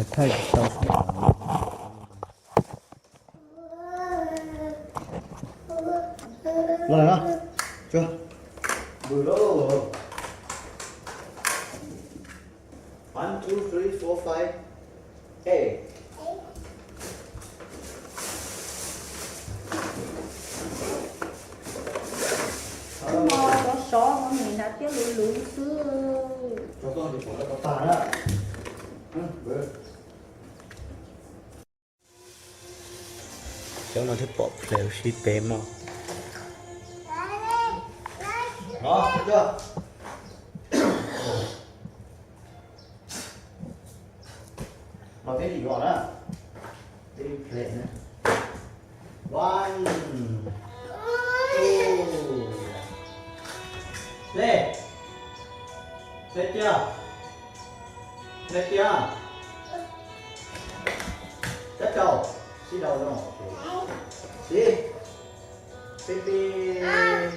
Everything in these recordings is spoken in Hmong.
Thaij tau. Los no, tsuag. Npws lauj. One, two, three, four, five, eight. Cov no cov sov no nim nrad tiab luv luv xwb. Cov koj nim pom lawv tau tag na. Cov no thiaj pom ple sib pem mog. Los peb lim yuav na. Peb lim ple na. One, two. Ple. Ple tiag. Ple tiag. Cab caum. Sib daus no. Sib. Peb peb.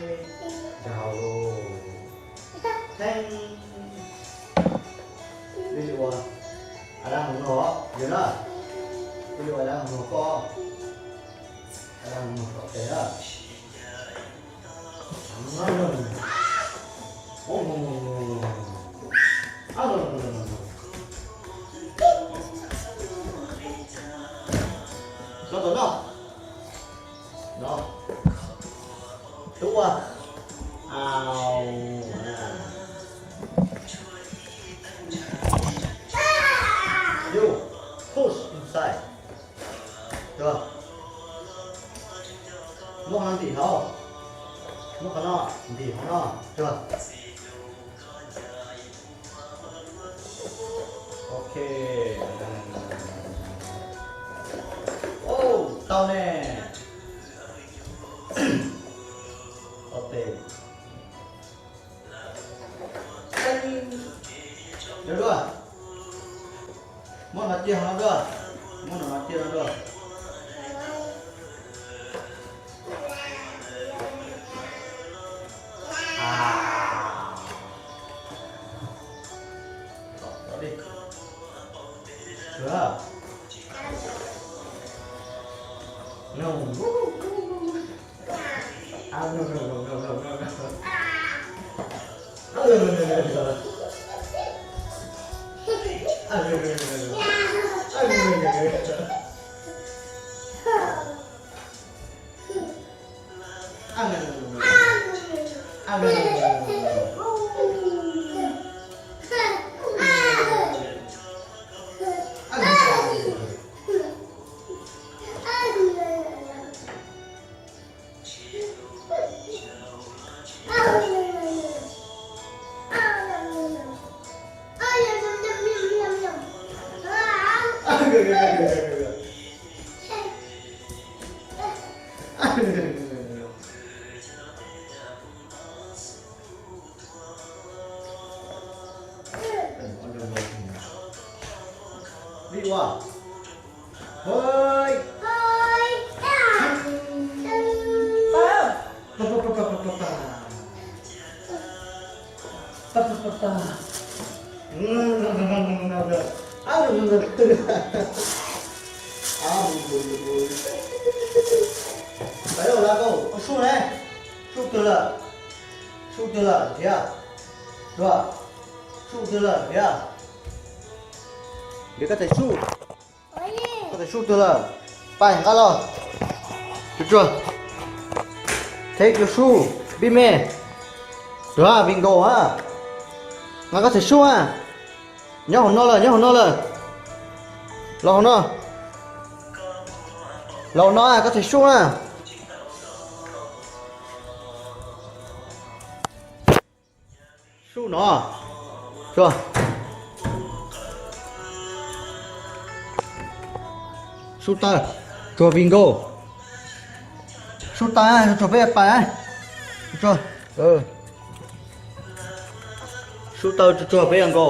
Daus. Theej. Peb ua. A dab hov no yog na. Peb ua a dab hov no koj. A dab hov no koj tes na. Los tom no. No. Tub ua. Au. You push inside. Tsuag. Muab qhov no ntim hauv. Muab qhov no ntim hauv no. Tsuag. Ok. Au, tau ne. Ok. Yog dua. Muab no cia no dua. Muab no cia no dua. Vij ua. Hơi. Peb ua la koj, koj suj ne. Suj twg lawm? Suj twg lawm thiab? Dua. Suj twg lawm thiab? Ntiav koj txhais suj. Koj txhais suj twg lawm? Pais nqa los. Tsuag tsuag. Take your shoe, big man. Dua, Bingo a. Nqa koj txhais suj a. Nyob hauv no lawm, nyob hauv no lawm. Los hauv no. Los hauv no, koj txhais suj na. Suj no. Tsuag. Suj taw, tsuag Bingo. Suj taw, tsuag peb pais. Tsuag. Suj taw, tsuag peb Bingo.